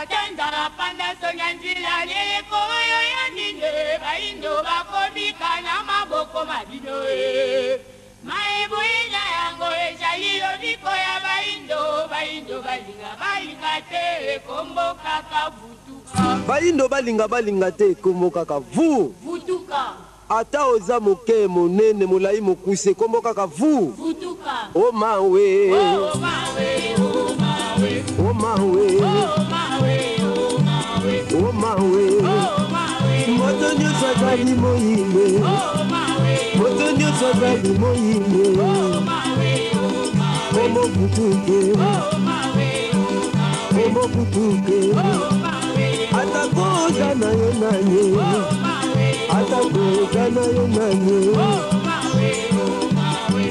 Tata nzala panda songa nzila leleko oyo ya nini baindo bakomika na maboko ma bino e maeboyina yango ezali lobiko ya baindo baindo balinga balinga te kombo kaka vutuka. Bayindo balinga balinga te kombo kaka vu. Vutuka. Ata oza moke, monene, molayi, mokuse kombo kaka vu. Vutuka. O mawe. O mawe, o mawe. O mawe. O mawe, o mawe. O mawe. O mawe. Moto nyonso azali moyindo. O mawe. Moto nyonso azali moyindo. O mawe, o mawe. Kombo vutuke. O mawe, o mawe. Kombo vutuke. O mawe. Ata koza na yo nani. O mawe. Ata koza na yo nani. O mawe, o mawe.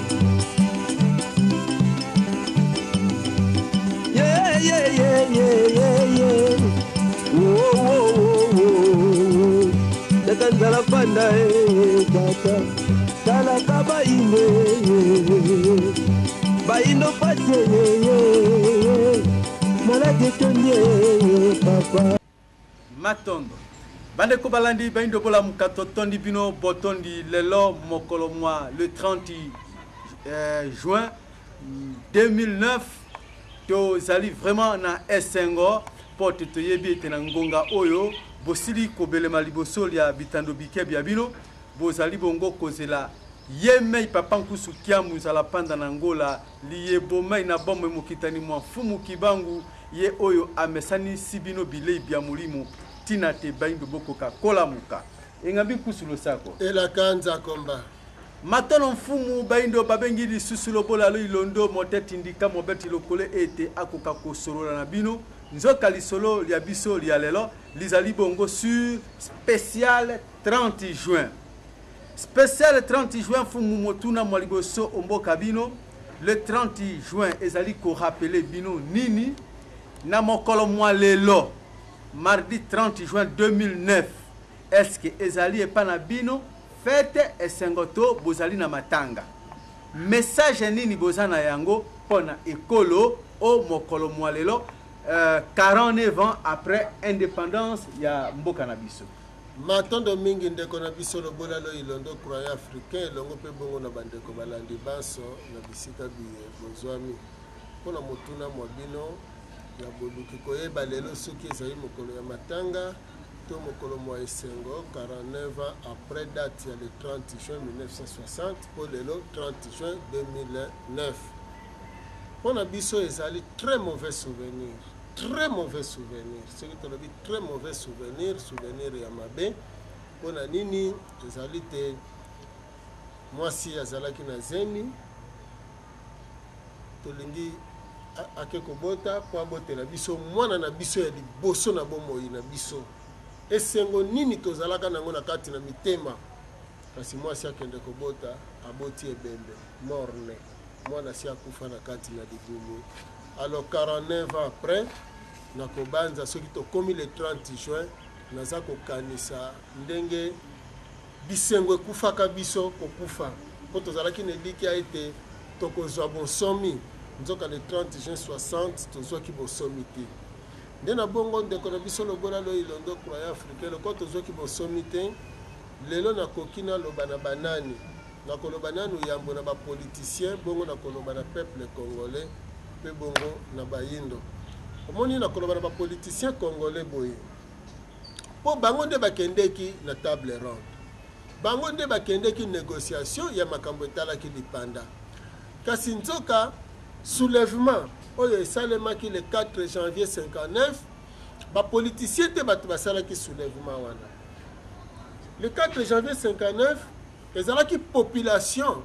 Yeah, yeah, yeah, yeah, yeah, yeah. Wo, wo, wo, wo, wo. Tata nzala fanda eh, tata talaka bayindo eh, bayindo pasi eh, eh, maladi etondi eh, papa. Matondo. Bandeko balandi baindo bolamuka totondi bino botondi lelo mokolo mwa le 30 juin 2009 tozali vraiment na esengo mpo te toyebi ete na ngonga oyo bosili kobelema liboso lya bitando bike bya bino bozali bongo kozela ye mei papa nkusu kiamu nzala panda na ngola liye bomei na bomoi mokitani mwa mfumu kibangu ye oyo amesanisi bino bilei bya molimo tina te baindo bokoka kolamuka. Engambi nkusu losako. Elaka nzakomba. Matono mfumu baindo babengi lisusu lobola lo ilondo moteti ndika mobeti lokole ete akoka kosolola na bino nzoka lisolo lya biso lya lelo lizali bongo sur spécial 30 juin. Spécial 30 juin mfumu motuna mwa liboso omboka bino le 30 juin ezali ko rappeler bino nini na mokolo mwa lelo mardi 30 juin 2009 est-ce que ezali epa na bino fête esengo to bozali na matanga message nini boza na yango mpona ekolo o mokolo mwa lelo 49 ans après indépendance ya mboka na biso. Matondo mingi ndeko na biso lobola lo ilondo croyant africain elongo mpe bongo na bandeko balandi banso na bisika biye bozwami mpo na motuna mwa bino ya boluki koyeba lelo soki ezali mokolo ya matanga to mokolo mwa esengo 49 ans après date ya le 30 juin 1960 mpo lelo 30 juin 2009 mpo na biso ezali très mauvais souvenir, très mauvais souvenir. Soki tolobi très mauvais souvenir, souvenir ya mabe mpo na nini ezali te mwasi azalaki na zemi tolingi ake kobota mpo abotela biso mwana na biso ya liboso na bomoi na biso. Esengo nini tozalaka nango na kati na mitema, kasi mwasi akende kobota aboti ebembe morne, mwana si akufa na kati na libumu. Alors 49 ans après nakobanza soki tokomi le 30 juin naza kokanisa ndenge bisengo ekufaka biso kokufa mpo tozalaki na elikya ete tokozwa bonsomi, nzoka le 30 juin 60 tozwaki bonsomi te. Nde na bongo ndeko na biso lobola lo ilondo croyant africain lokola tozwaki bonsomi te lelo nakoki naloba na banani, nakoloba nanu yambo na bapoliticien, bongo nakoloba na peuple congolais mpe bongo na bayindo. Omoni nakoloba na bapoliticien congolais boye mpo bango nde bakendeki na table ronde, bango nde bakendeki négociation ya makambo etalaki lipanda, kasi nzoka soulèvement oyo esalemaki le 4 janvier 59 bapoliticien te bato basalaki soulèvement wana. Le 4 janvier 59 ezalaki population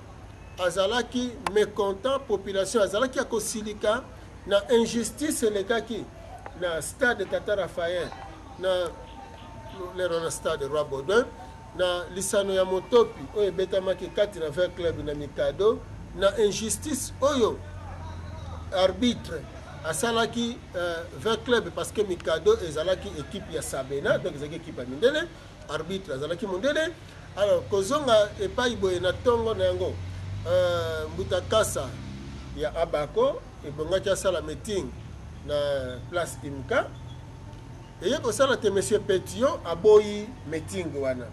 azalaki mécontent, population azalaki ya kosilika na injustice elekaki na stade Tata Raphaël na lero na stade Roi Baudouin na lisano ya motopi oyo ebetamaki kati na V Club na Mikado, na injustice oyo arbitre asalaki V Club parce que Mikado ezalaki équipe ya Sabena, donc ezalaki équipe ya mindele, arbitre azalaki mondele. Alors kozonga epai boye na tongo na yango Mbuta Kasa ya Abako ebongaki asala meeting na place Imka. Eye kosala te monsieur Petion aboyi meeting wana.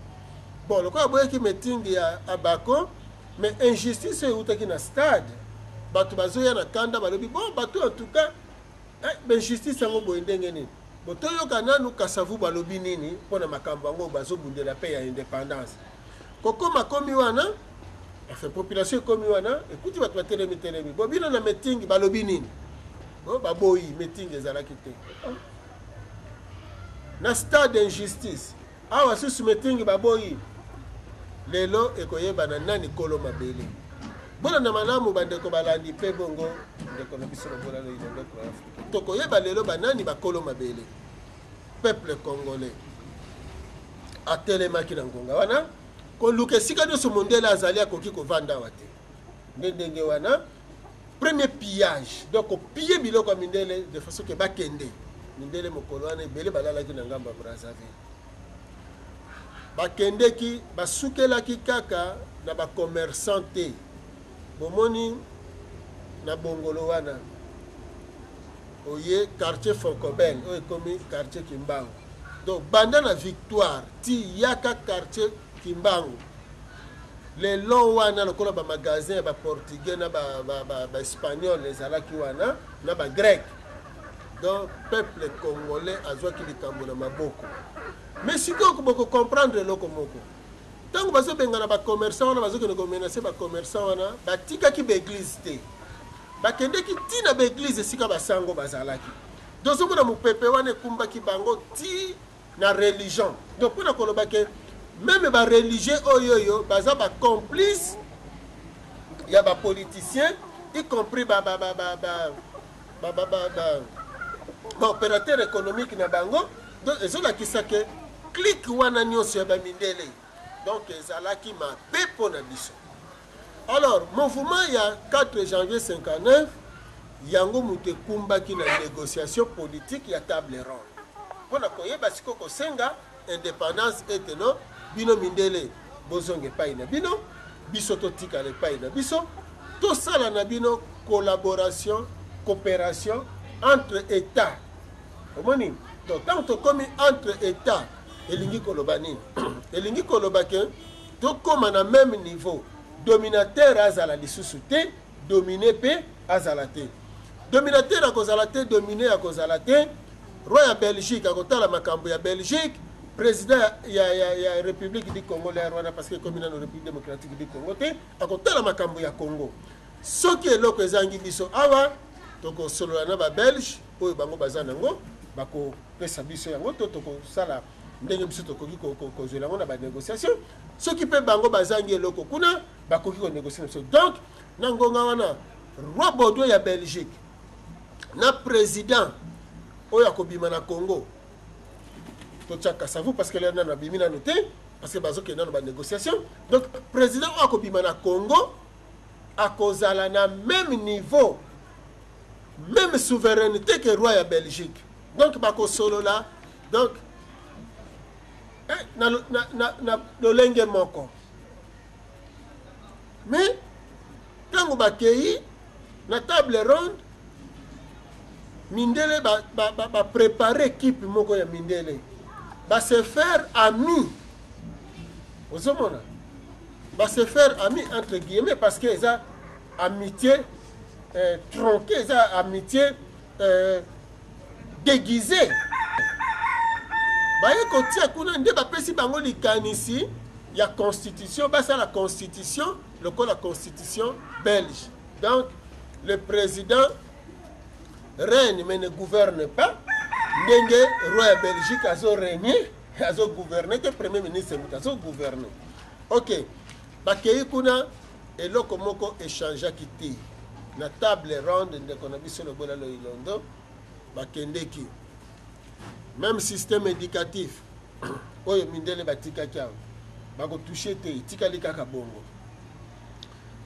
Bon, lokola aboyaki meeting ya Abako, mais injustice oyo eutaki na stade, bato bazoya na kanda, balobi bon, bato en tout cas, eh, ba injustice yango boye ndenge nini? Bo toyoka nanu Kasavubu alobi nini mpo na makambo yango bazobundela mpe ya indépendance. Kokoma komi wana, enfin population ekomi wana, ekuti bato batelemi telemi. Bo bino na meeting balobi nini? Bo baboyi meeting ezalaki te. Na stade injustice awa susu meeting baboyi. Lelo ekoyebana nani kolo mabele. Bolanda malamu bandeko balandi mpe bongo ndeko na biso lobola loyilondo Afrika. Tokoyeba lelo banani bakolo mabele. Peuple congolais atelemaki na ngonga wana koluka esika nyonso mondele azali akoki kovanda awa te. Nde ndenge wana premier pillage, donc kopiller biloko ya mindele de façon ke bakende. Mindele mokolo wana ebele balalaki na ngambo ya Brazzaville. Bakendeki, basukelaki kaka na ba commerçant te. Bomoni na bongolo wana oye quartier Foncobel oyo ekomi quartier Kimbangu. Donc banda na Victoire ti yaka quartier Kimbangu. Le long wana lokola ba magasin ya ba portugais na ba espagnol ezalaki wana na ba grec. Donc peuple congolais azwaki likambo na maboko. Mais sikoyo boko comprendre eloko moko. Tango bazobengana ba commerçant wana, bazokende ko menacer ba commerçant wana, batikaki ba église te. Bakendeki ti na ba église esika basango bazalaki. Donc ozomona mopepe wana ekumbaki bango ti na religion. Donc mpona koloba ke meme ba religieux oyo oyo baza ba complice ya ba politiciens, y compris ba ba ba ba ba ba ba ba ba ba opérateur économique na bango. Donc ezolakisa ke clique wana nyonso ya ba mindele donc ezalaki mabe mpo na biso. Alors mouvement ya 4 janvier 59 yango moto ekumbaki na négociation politique ya table ronde mpona koyeba sikoyo kosenga indépendance ete no bino mindele bozonga epai na bino, biso totikala epai na biso, tosala na bino collaboration, coopération entre états. Omoni? Donc ntango tokomi entre états elingi koloba nini? Elingi koloba ke tokóma na même niveau, dominateur azala lisusu te, dominé mpe azala te. Dominateur akozala te, dominé akozala te. Roi ya Belgique akotala makambo ya Belgique, président ya République du Congo ya Rwanda, parce que ekomi nano République démocratique du Congo te, akotala makambo ya Congo. Soki eloko ezangi biso awa, tokosolola na babelge oyo bango baza nango, bakopesa biso yango, to tokosala ndenge biso tokoki kozwela yango na banégociation. Soki mpe bango bazangi eloko kuna, bakoki konégocie na biso. Donc na ngonga wana roi Baudouin ya Belgique na président oyo akobima na Congo, totia Kasavu parce que lelo nano abimi nano te, parce que bazokende nano banégociation. Donc président oyo akobima na Congo akozala na même niveau, même souveraineté que roi ya Belgique. Donc bakosolola donc na lolenge moko. Mais ntango bakei na table ronde, mindele ba préparer équipe moko ya mindele, ba se faire ami. Ozomona, ba se faire ami entre guillemets, parce que eza amitié tronqué, eza amitié déguisé. Baye kotia kuna nde bapesi bango likanisi ya constitution, basala constitution lokola constitution belge. Donc le président règne mais ne gouverne pas, ndenge roi ya Belgique azo régner, azo gouverner te, premier ministre moto azo gouverner. Ok, bakei kuna, eloko moko échangeaki te na table ronde. Ndeko na biso lobola Loyilondo, bakendeki même système éducatif oyo mindele batikaki awa, bakotouche te, etikali kaka bongo.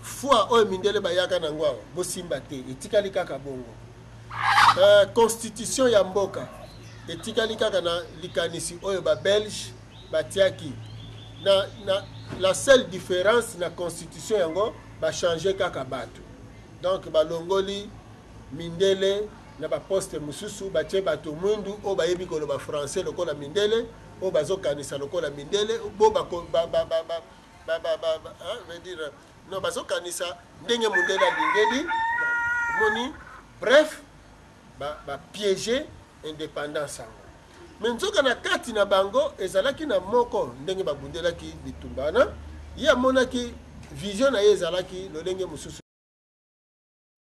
Foi oyo mindele bayaka nango awa, bosimba te, etikali kaka bongo. Constitution ya mboka etikali kaka na likanisi oyo babelge batiaki. Na la seule différence na constitution yango, bachange kaka bato, donc balongoli mindele. Na ba poste mosusu batie bato mwindu oyo bayebi koloba français lokola mindele, oyo bazokanisa lokola mindele, bo bako, ba, ba, ba, ba, ba, ba, ba, ba, hein, veut dire, non, bazokanisa ndenge mundele alingeli, moni, bref, ba, ba piéger indépendance yango. Mais nzoka na kati na bango ezalaki na moko ndenge babundelaki bitumba wana, ye amonaki vision na ye ezalaki lolenge mosusu.